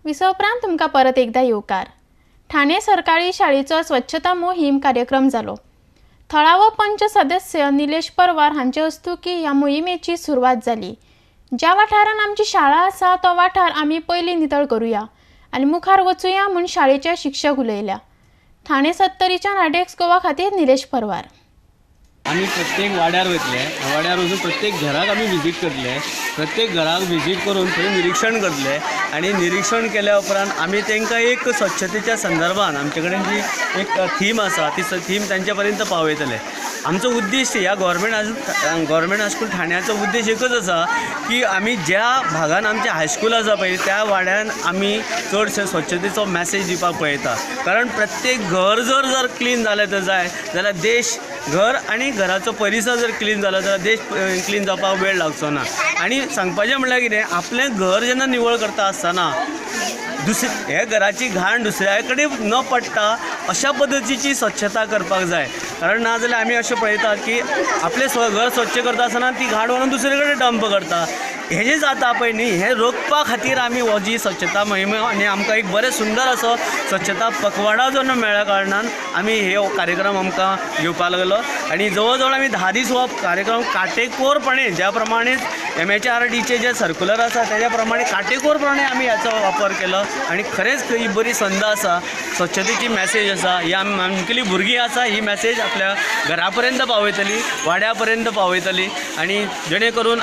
विसव उपरांत तुमकां परत एकदा येवकार. ठाणे सरकारी शाळेचो स्वच्छता मोहीम कार्यक्रम जालो. थळावो पंच सदस्य निलेश परवार हांचे हस्तुकीं ह्या मोहिमेची सुरवात जाली. ज्या वाठारान आमची शाळा आसा तो वाठार आमी पयलीं नितळ करुया आनी मुखार वचुया म्हूण शाळेचे शिक्षक उलयल्या. ठाणे सत्तरीच्या नाडेक्स गोवा खातीर निलेश परवार. आमी प्रत्येक वाड्यार वयतले, वाड्यार वचून प्रत्येक घराक आमी विजीट करतले, प्रत्येक घराक विजीट करून थंय निरिक्षण करतले आनी निरिक्षण केल्या उपरांत आमी तांकां एक स्वच्छतेच्या संदर्भान आमचे कडेन जी एक थीम आसा ती थीम तांचे पर्यंत पावयतले. आमचो उद्देश ह्या गव्हर्मेंट हायस्कूल ठाण्याचो उद्देश एकच आसा की आमी ज्या भागान आमचें हायस्कूल आसा पळय त्या वाड्यान आमी चडशे स्वच्छतेचो मॅसेज दिवपाक पळयता. कारण प्रत्येक घर जर जर क्लीन जालें तर जाय जाल्यार देश घर आनी घराचो परिसर जर क्लीन जालो जाल्यार देश क्लीन जावपाक वेळ लागचो ना. आनी सांगपाचें म्हणल्यार कितें, आपलें घर जेन्ना निवळ करता आसतना दुसरे हे घराची घाण दुसऱ्या कडेन न पडटा अशा पद्दतीची स्वच्छता करपाक जाय. कारण ना जाल्यार आमी अशें पळयतात की आपलें घर स्वच्छ करता आसतना ती घाण व्हरून दुसरे कडेन डंप करता. हें जें जाता पळय न्ही, हें रोखपा खातीर आमी हो जी स्वच्छता मोहीम आनी आमकां एक बरें सुंदर असो स्वच्छता पखवाडा जो मेळ्ळ्या कारणान आमी हे कार्यक्रम आमकां घेवपाक लागलो. आनी जवळ जवळ आमी 10 दीस हो कार्यक्रम काटेकोरपणे ज्या प्रमाणे MHRDचे जे सर्कुलर आसा तेज्या प्रमाणे काटेकोरपणे आमी हाचो वापर केलो आनी खरेंच ही बरी संद आसा, स्वच्छतेची मॅसेज आसा, ही आमगेली भुरगीं आसा ही मॅसेज आपल्या घरा पर्यंत पावयतली, वाड्या पर्यंत पावयतली आनी जेणे करून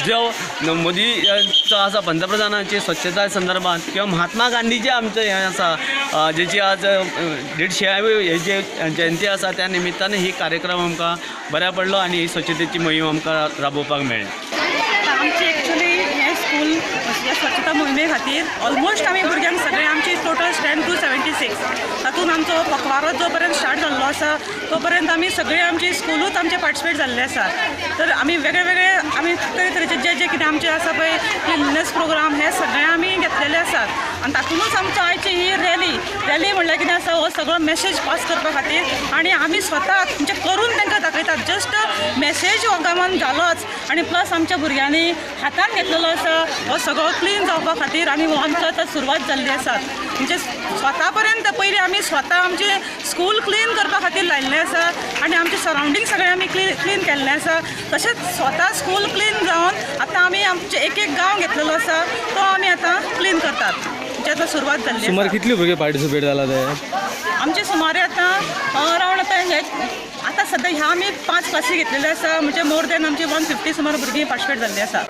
जो मोदीचो आसा पंतप्रधानाची स्वच्छता संदर्भात किंवा महात्मा गांधीचे आमचें हें आसा जेची आज 150वी हे जे जयंती आसा त्या निमित्तान ही कार्यक्रम आमकां बऱ्या पडलो आनी ही स्वच्छतेची मोहीम आमकां राबोवपाक मेळ्ळी. आमची एक्चुली हें स्कूल स्वच्छता मोहिमे खातीर ऑलमोस्ट आमी भुरग्यांक सगळे आमची टोटल स्ट्रेंथ 276, तातूंत आमचो पखवाडो जो पर्यंत स्टार्ट जाल्लो आसा तो पर्यंत आमी सगळे आमची स्कुलूच आमचे पार्टिसिपेट जाल्ले आसा. तर आमी वेगळे वेगळे आमी तरेतरेचे जे जे कितें आमचे आसा पळय क्लिनलीनेस प्रोग्राम हे सगळे आमी घेतलेले आसात आनी तातूंतच आमचो आयची ही रॅली रॅली म्हणल्यार कितें आसा हो सगळो मॅसेज पास करपा खातीर आनी आमी स्वता म्हणजे करून तांकां दाखयतात. जस्ट मॅसेज हो गांवान जालोच आनी प्लस आमच्या भुरग्यांनी हातान घेतलेलो आसा हो सगळो क्लीन जावपा खातीर आनी हो आमचो आतां सुरवात जाल्ली आसा. म्हणजे स्वता पर्यंत पयलीं आमी स्वता आमचें स्कूल क्लीन करपा खातीर लायिल्लें आसा आनी आमचें सरावंडींग सगळें आमी क्लीन केल्लें आसा. तशेंच स्वता स्कूल क्लीन जावन आतां आमी आमचे एक एक गांव घेतलेलो आसा तो आमी आतां क्लीन करतात. म्हणजे आतां सुरवात जाल्ली. सुमार कितले भुरगे पार्टिसिपेट जाला ते? आमचे सुमारे आतां अरावंड आतां आतां सद्या ह्या आमी 5 क्लासी घेतलेले आसा, म्हणजे मोर दॅन आमची 150 सुमार भुरगीं पार्टिसिपेट जाल्ली आसा.